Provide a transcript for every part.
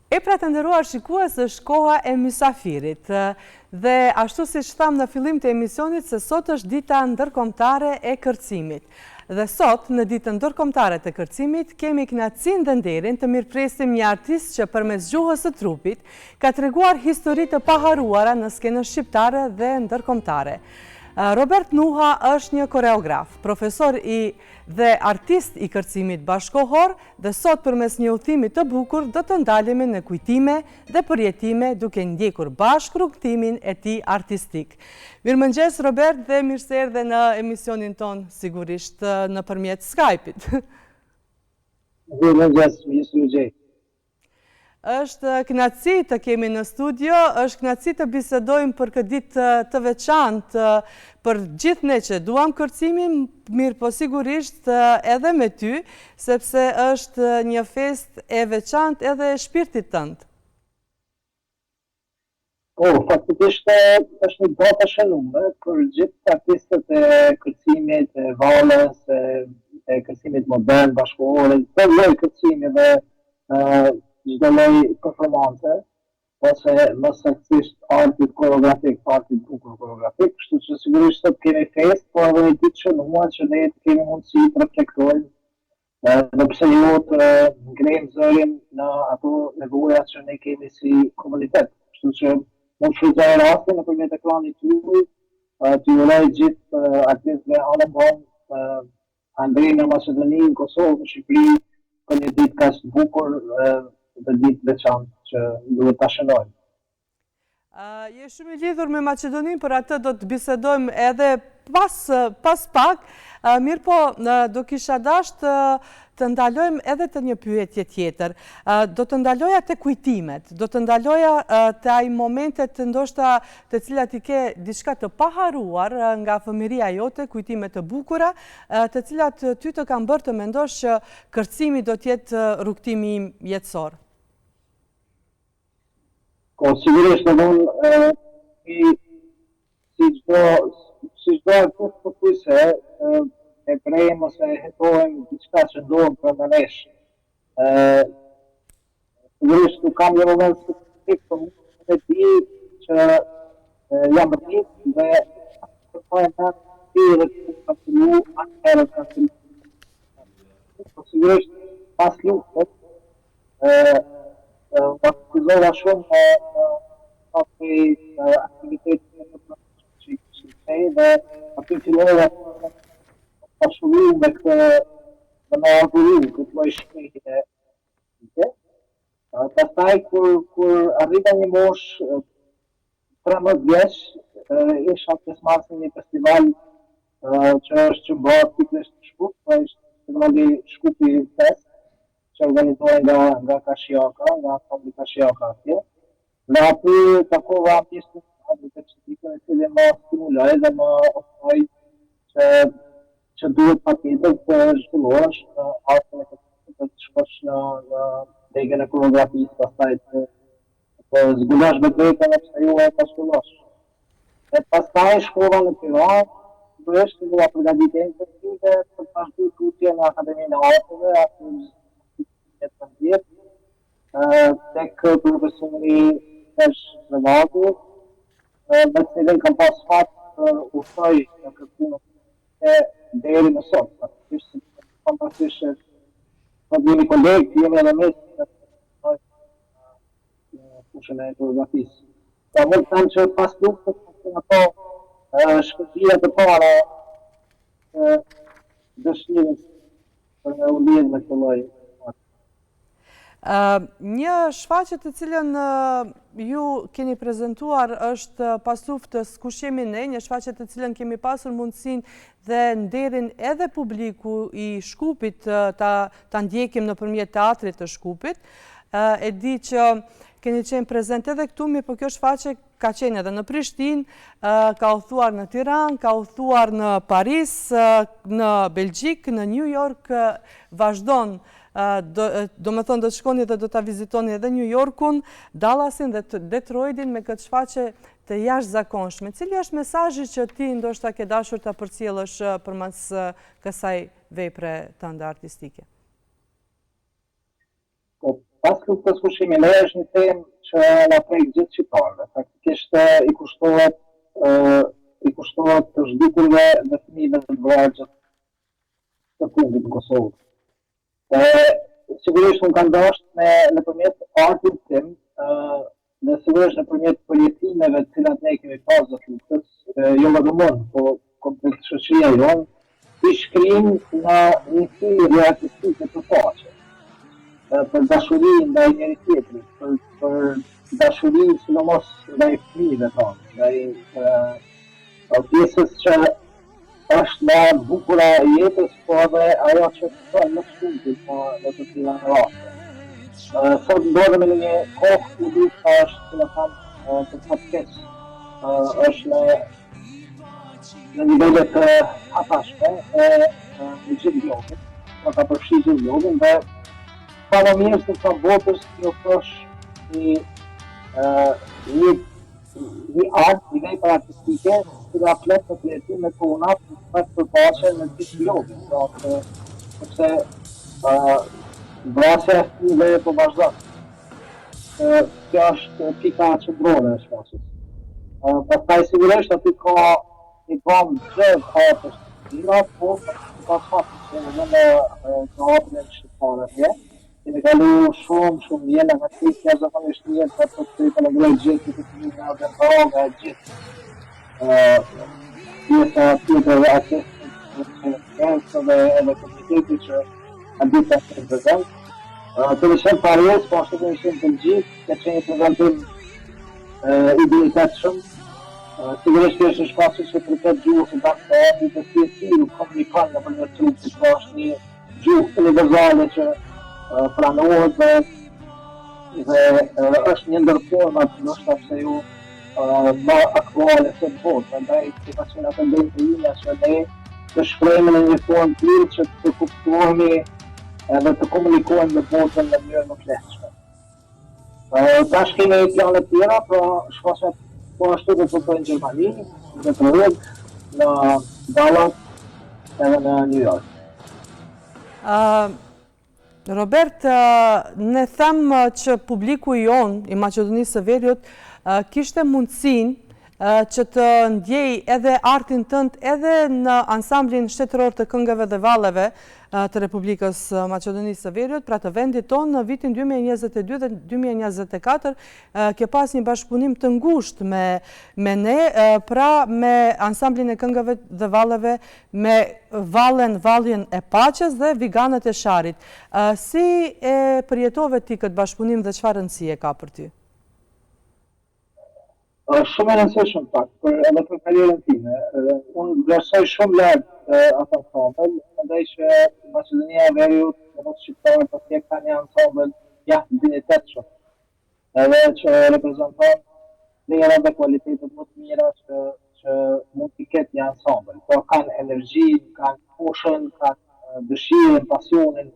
E pra të nderuar shikues është koha e mysafirit dhe ashtu siç thamë në fillim të emisionit se sot është dita ndërkombëtare e kërcimit. Dhe sot, në ditën ndërkombëtare të kërcimit, kemi kënaqësinë dhe nderin të mirëpresim një artist që përmes gjuhës së trupit ka treguar histori të paharruara në skenën shqiptare dhe ndërkombëtare. Robert Nuha është një koreograf, profesor i dhe artist i kërcimit bashkëkohor dhe sot përmes një udhëtimi të bukur do të ndalemi në kujtime dhe përjetime duke ndjekur bashkë rrugëtimin e tij artistik. Mirëmëngjes Robert dhe mirë se erdhe në emisionin tonë sigurisht nëpërmjet Skype-it. Mirëmëngjes, mirë se ju gjej. Është kënaqësi të kemi në studio, është kënaqësi të bisedojmë për këtë ditë të veçantë për gjithë ne që duam kërcimin, mirëpo sigurisht edhe me ty, sepse është një festë e veçantë edhe e shpirtit tënd. Po, faktikisht është një datë e shënuar për gjithë artistët e kërcimit, e valles, e, e kërcimit modern, bashkëkohor, çdo lloj kërcimi dhe çdo lloj performance, ose më saktësisht artit koreografik, artit bukur koreografik, kështu që sigurisht sot kemi festë, por edhe një ditë shënuar që ne të kemi mundësi të reflektojmë Dhe pse jo të ngrejmë zërin në ato nevoja që ne kemi si komunitet. Kështu që mund të shfrytëzoj rastin nëpërmjet ekranit tuaj, të uroj gjithë artistëve anembanë, andej në Maqedoni, në Kosovë, në Shqipëri, për një ditë kaq të bukur dhe ditë të veçantë që duhet ta shënojmë. Je shumë i lidhur me Maqedoninë, për atë do të bisedojmë edhe pas, pas pak. Mirëpo, do kisha dasht të ndalojmë edhe te një pyetje tjetër. Do të ndaloja te kujtimet, do të ndaloja te ai momentet ndoshta të cilat i ke diçka të paharruar nga fëmijëria jote, kujtime të bukura, të cilat ty të kanë bërë të mendosh që kërcimi do të jetë rrugëtimi im jetësor. Po, sigurisht, domethënë, si, si çdo, si çdo artist pothuajse, e brejmë ose e hetojmë diçka që ndodh brenda nesh. Ë sigurisht nuk kam një moment specifik, po unë e di që jam rrit dhe për pa e mend si dhe ku kam fillu, atëherë kam fillu. Po sigurisht pas luftës, U aktivizova shumë në në prej aktivitetit të që i kishim ne dhe aty fillova të dashuru me këtë dhe me adhuru këtë lloj shprehje. Pastaj kur kur arrita një moshë 13 vjeç, isha pjesëmarrës në një festival që është që mbahet pikërisht në Shkup, pra ishte festivali Shkupi Fest, që organizohej nga nga Karshijaka, nga ansambli Karshijaka atje. Dhe aty takova mjeshtrin Albert Çetikën, i cili më stimuloi dhe më ofroi që që duhet patjetër të zhvillohesh në artin e kërcimit dhe të shkosh në në degën e koreografisë, pastaj të të zbulosh vetveten e pse jo e ta zhvillosh. E pastaj shkova në Tiranë, sigurisht fillova përgatitje intensive për të vazhduar tutje në Akademinë e Arteve, aty në 2013, tek profesori Pesh Revati, me të cilin kam pas fat të udhëtoj në këtë punë e deri më sot. Faktikisht, kam parasysh që sot jemi kolegë, jemi edhe miq në fushën e koreografisë. Po mund të them që pas luftës kanë qenë ato shkëndijat e para të dëshirës për me u lidhë me këtë lloj Një shfaqje të cilën ju keni prezentuar është pas luftës Kush jemi ne, një shfaqje të cilën kemi pasur mundësinë dhe nderin edhe publiku i Shkupit ta, ta ndjekim nëpërmjet teatrit të Shkupit. E di që Keni qenë prezent edhe këtu, mirëpo kjo shfaqje ka qenë edhe në Prishtinë, ka udhëtuar në Tiranë, ka udhëtuar në Paris, në Belgjikë, në New York, vazhdon, domethënë do të shkoni dhe do ta vizitoni edhe New Yorkun, Dallasin dhe Detroitin me këtë shfaqje të jashtëzakonshme. Cili është mesazhi që ti ndoshta ke dashur ta përcjellësh përmes kësaj vepre tënde artistike? Po. Pas luftës kush jemi ne është një temë që na prek gjithë shqiptarëve. Faktikisht i kushtohet i kushtohet të zhdukurve dhe fëmijëve të vrarë gjatë të fundit në Kosovë. E, sigurisht unë kam dashtë me nëpërmjet artit tim, dhe sigurisht nëpërmjet përjetimeve të cilat ne kemi pas gjatë luftës, jo vetëm unë, po komplet shoqëria jonë, t'i shkrijmë në një thirrje artistike për paqe, për dashuri ndaj njëri tjetrit, për, për dashuri sidomos ndaj fëmijëve tonë, ndaj pjesës që është më e bukura e jetës, po edhe ajo që pëson më së shumti po në të tilla raste. Sot ndodhemi në një kohë ku lufta është, si me thanë, për fat keq, është në në nivele të hatashme e në gjithë globin, pra ka përfshi gjithë globin dhe pa më mirë se sa botës t'i ofrosh një, një Një art, një vepër artistike, e cila flet për përjetimet tona, flet për paqe në gjithë globin, pra të, sepse uh, vrasja e fëmijëve po vazhdon. Uh, kjo është pika qendrore e shfaqjes. Uh, pastaj sigurisht aty ka një gamë të gjerë artesh të tjera, po ka fat që edhe në teatrin shqiptar atje. Kemi kalu shumë, shumë mirë, na ka qenë jashtëzakonisht mirë, për të të falenderoj gjithë të të nga dhe nga e gjithë pjesa tjetër e artistët dhe edhe komuniteti që a ditë të të prezent. Kemi qenë Paris, po ashtu kemi qenë në Belgjikë, ka qenë një prezentim i dinjitetshëm. Sigurisht kjo është një shfaqje që përket gjuhës së dans teatrit dhe si e tillë komunikon nëpërmjet trupit, pra është një gjuhë universale që pranohet dhe dhe është një ndër format ndoshta pse jo më aktuale sot në botë. Prandaj kjo ka qenë tendenca ime që ne të shprehemi në një formë të tillë që të kuptohemi edhe të komunikojmë me botën në mënyrë më të lehtëshme. Tash kemi plane të tjera, pra shfaqja po ashtu do të përfundojë në Gjermani, në Detroit, në Dallas edhe në New York. Robert, ne thamë që publiku jonë i Maqedonisë së Veriut kishte mundësinë që të ndjejë edhe artin tënd edhe në ansamblin shtetëror të këngëve dhe valleve të Republikës së Maqedonisë së Veriut, pra të vendit tonë në vitin 2022 dhe 2024, ke pas një bashkëpunim të ngushtë me me ne, pra me ansamblin e këngëve dhe valleve, me vallen Valljen e Paqes dhe Viganët e Sharrit. Si e përjetove ti këtë bashkëpunim dhe çfarë rëndësie ka për ty? Është shumë e rëndësishëm fakt, për edhe për karrierën time. Unë vlerësoj shumë lart atë ansambël, mendoj që Maqedonia e Veriut, dhe shqiptarët atje kanë një ansambël mjaft të dinjitetshëm, edhe që reprezenton vlerat dhe kualitetet më të mira që që mund t'i ketë një ansambël. Pra kanë energji, kanë fushën, kanë dëshirën, pasionin,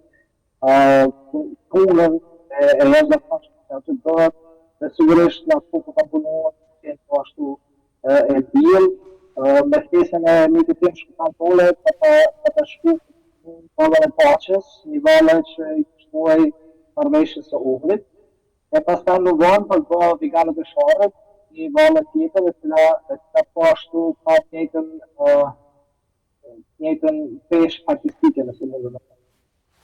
punën e e jashtëzakonshme që aty bëhet dhe sigurisht në atë kohë kur kam punuar qenë po ashtu e tillë me ftesën e mikut tim Shkutan Tole pata pata shku në vallen e paqes, një valle që i kushtohej marrëveshjes së Ohrit, e pastaj më vonë për të bë Viganët e Sharrit, një valle tjetër e cila e cila po ashtu ka të njëjtën të njëjtën peshë artistike nëse mund të them.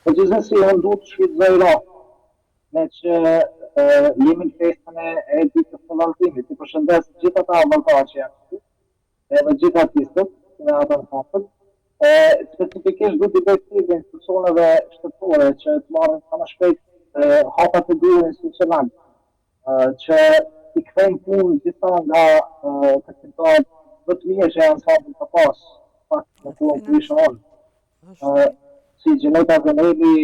Po gjithsesi unë du të shfrytëzoj rastin, meqë jemi në festën e, e ditës së vallëzimit, t'i përshëndes gjithë ata valltarë që janë këtu, edhe gjithë artistët në atë ansambël, e specifikisht du t'i bëj thirrje institucioneve shtetërore që të marrin sa më shpejt hapat e duhur institucional, që t'i kthejnë punë disa nga kërcimtarët më të mirë që ansambli ka pas, pak në kohën ku isha unë. Si Xheneta Zeneli,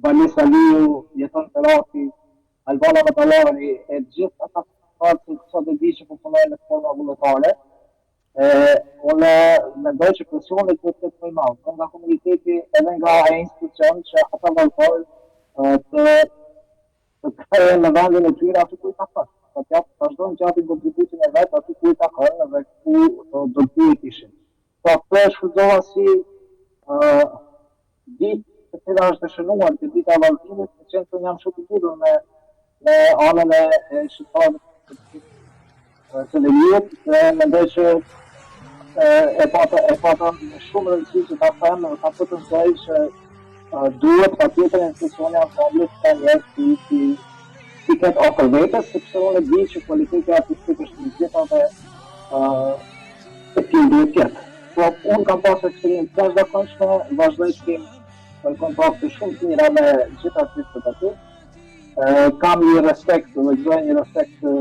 Balis Aliu, Jeton Ferati, Albana Metallari, e gjithë ata kërcimtarë që sot e di që po punojnë në forma vullnetare, E, unë mendoj që presioni duhet të jetë më i madh, edhe nga komuniteti edhe nga ai institucion që ata valltarë të të kthehen në vendin e tyre aty ku i takon. Pra të jap, vazhdojnë të japin kontributin e vet aty ku i takon dhe ku do të duhej të ishin. Pra këtë e shfrytëzova si uh, ditë të. cila është e shënuar te dita e vallëzimit, meqenëse unë jam shumë i lidhur me me anën e, e shqiptarëve të veriut dhe mendoj që e, e pata e pata me shumë rëndësi që ta them dhe ta potencoj që duhet patjetër institucioni i ansamblit të njerëz si si t'i ketë afër vetes, sepse unë e di që kualiteti artistik është mbi gjitha dhe uh, e tillë duhet të jetë. Po, unë kam pasur eksperiencë të jashtëzakonshme, vazhdoj të kem kontakte shumë të mira me gjithë artistët aty. Kam një respekt dhe gëzoj një respekt të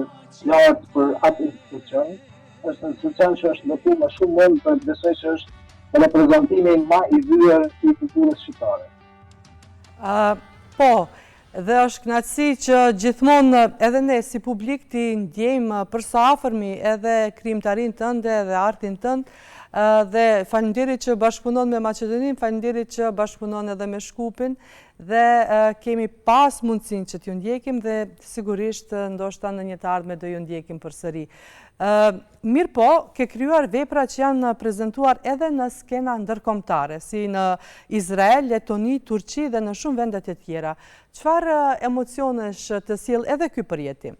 lartë për atë institucion. Është një institucion që është ndërtuar me shumë mund dhe besoj që është reprezentimi ma i vyer i kulturës shqiptare. Uh, po, dhe është kënaqësi që gjithmonë edhe ne si publik t'i ndjejmë për së afërmi edhe krijimtarinë tënde dhe artin tënd dhe faleminderit që bashkëpunon me Maqedoninë, faleminderit që bashkëpunon edhe me Shkupin Dhe kemi pas mundësinë që t'ju ndjekim dhe sigurisht ndoshta në një të ardhme do ju ndjekim përsëri. Mirëpo, ke krijuar vepra që janë prezentuar edhe në skena ndërkombëtare, si në Izrael, Letoni, Turqi dhe në shumë vende të tjera. Çfarë emocionesh të sjell edhe ky përjetim?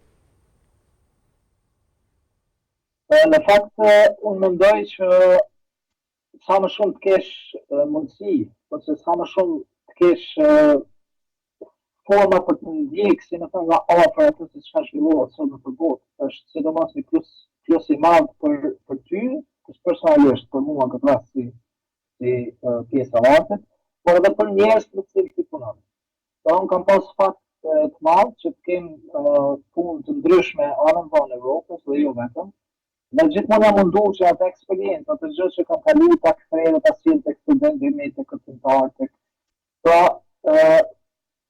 Në fakt, unë mendoj që sa më shumë të kesh mundësi, ose sa më shumë të kesh forma për të ndjekë, si me thënë, nga afër atë se çka zhvillohet sot nëpër botë, është sidomos një plus, plus i madh për, për ty, është personalisht për mua në këtë rast si, si pjesë e artit, por edhe për njerëz me të cilët ti punon. Pra unë kam pas fat të madh që të kem punë të ndryshme anembanë Evropës dhe jo vetëm, Dhe gjithmonë jam mundu që atë eksperiencë, atë gjë që kam kalu ta kthej dhe ta sjell tek studentët e mi, tek kërcimtarët, tek Pra, ë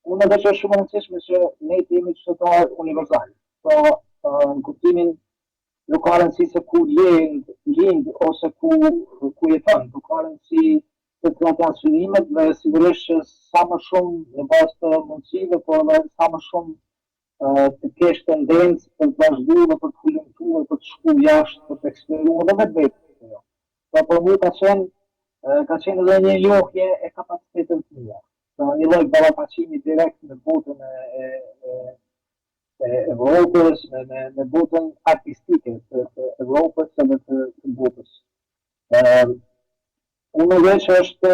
unë mendoj që është shumë e rëndësishme që ne të jemi qytetarë universal. Pra, në kuptimin nuk ka rëndësi se ku lind, lind ose ku ku jeton, nuk ka rëndësi se cilat janë synimet dhe sigurisht që sa më shumë në bazë të mundësive, por edhe sa më shumë të kesh tendencë për të vazhdu dhe për të hulumtu dhe për të shku jashtë, për të eksploru edhe vetveten. Jo. Pra për mua ka qenë ka qenë edhe një njohje e kapaciteteve të mia. Pra një lloj ballafaqimi direkt me botën e e e, e Evropës, me me me botën artistike të, të Evropës edhe të, të botës. Ë unë mendoj që është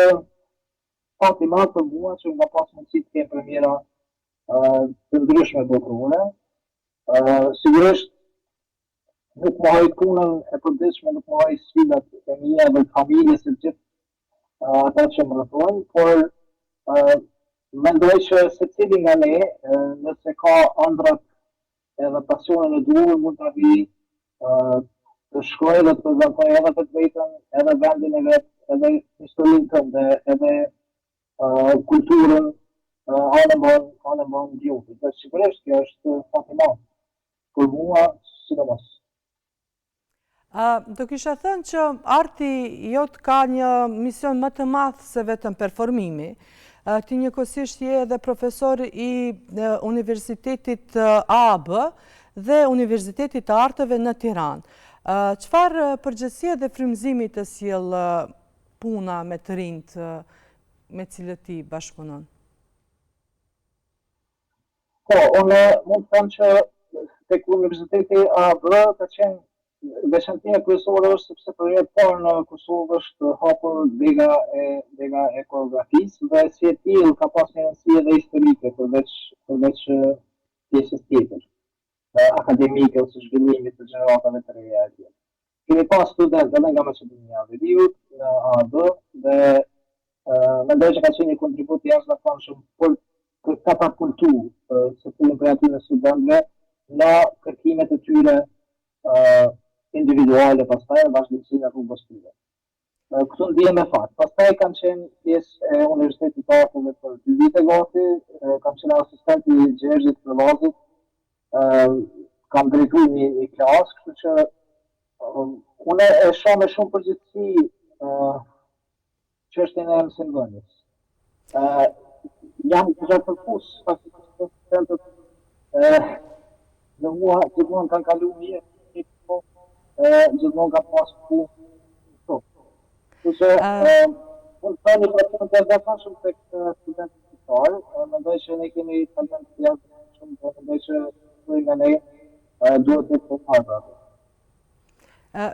fat i madh për mua që kam pas mundësi të kem premiera të ndryshme botërore. Sigurisht nuk mohoj punën e përditshme, nuk mohoj sfidat e mia dhe të familjes e gjithë ata që më rrethojnë, por mendoj që secili nga ne, nëse ka ëndrrat edhe pasionin e duhur, mund të arrijë të shkojë dhe të prezantojë edhe vetveten, edhe vendin e vet, edhe historinë tënde, edhe kulturën anembanë, anembanë globit. Dhe sigurisht kjo është fat i madh për mua sidomos. Do kisha thënë që arti jot ka një mision më të madh se vetëm performimi. Ti njëkohësisht je edhe profesor i Universitetit AAB dhe Universitetit të Arteve në Tiranë. Çfarë përgjegjësie dhe frymëzimi të sjell puna me të rinjtë me cilët ti bashkëpunon? Po, unë mund të them që tek Universiteti AAB ka qenë veçantia kryesore është sepse për herë të parë në Kosovë është hapur dega e dega e koreografisë dhe si e tillë ka pas një rëndësi edhe historike përveç përveç pjesës tjetër akademike ose zhvillimit të gjeneratave të reja e tjerë. Kemi pas studentë edhe nga Maqedonia e Veriut në AAB dhe mendoj që ka qenë një kontribut i jashtëzakonshëm për të katapultu secilin prej atyre studentëve në kërkimet e tyre individuale pastaj në vazhdimësinë e rrugës tyre. Këtu ndihem me fat. Pastaj kam qenë pjesë e Universitetit të Arteve për dy vite gati, kam qenë asistent i Gjergjit Prelazit, kam drejtuar një, një klasë, kështu që unë e shoh me shumë përgjegjësi çështjen e mësimdhënies. Ë jam goxha kërkues, faktikisht studentët ë me mua gjithmonë kanë kalu mirë, po ë gjithmonë kam pas punë. Po. Kështu që ë Unë shoh një pasion të jashtëzakonshëm tek studentët shqiptarë, mendoj që ne kemi talent të jashtëzakonshëm dhe mendoj që secili nga ne duhet të jetë krenar për atë.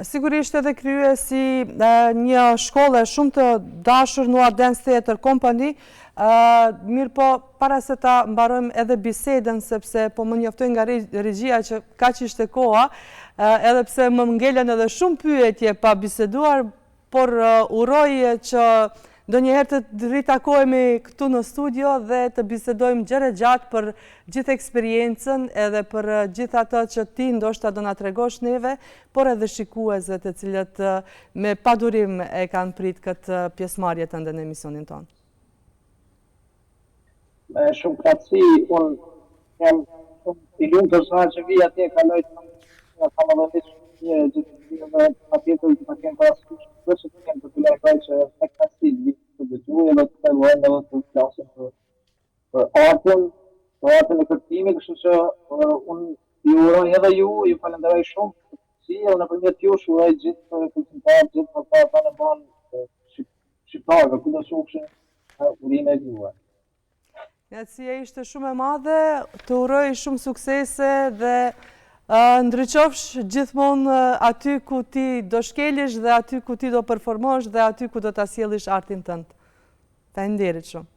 Sigurisht edhe krijues i një shkolle shumë të dashur Nua Dance Theater Company, mirëpo para se ta mbarojmë edhe bisedën, sepse po më njoftojnë nga regjia që kaq ishte koha, edhe pse më ngelen edhe shumë pyetje pa biseduar, Por uroj që ndonjëherë të ritakohemi këtu në studio dhe të bisedojmë gjerë e gjatë për gjithë eksperiencën edhe për gjithë ato që ti ndoshta do na tregosh neve, por edhe shikuesve të cilët me padurim e kanë prit këtë pjesëmarrje tënde në emisionin tonë. Me shumë kënaqësi, unë jam shumë i lumtur sa herë që vij atje, kaloj nga sa më dhe shumë mirë e gjithë të dhe patjetër do ta kem parasysh çdo që të kem të të lajmëroj që me kënaqësi të vij të dëgjoj edhe të tregojmë edhe të flasim për për artin, për artin e kërcimit, kështu që uh, unë ju uroj edhe ju, ju falenderoj shumë për si edhe nëpërmjet jush uroj gjithë kërcimtarët, gjithë valltarët anembanë shqiptarëve, kudo qofshin, urime e juve. Kënaqësia ishte shumë e madhe, të uroj shumë suksese dhe ndriçofsh gjithmonë aty ku ti do shkelish dhe aty ku ti do performosh dhe aty ku do ta sjellish artin tënd. Faleminderit shumë.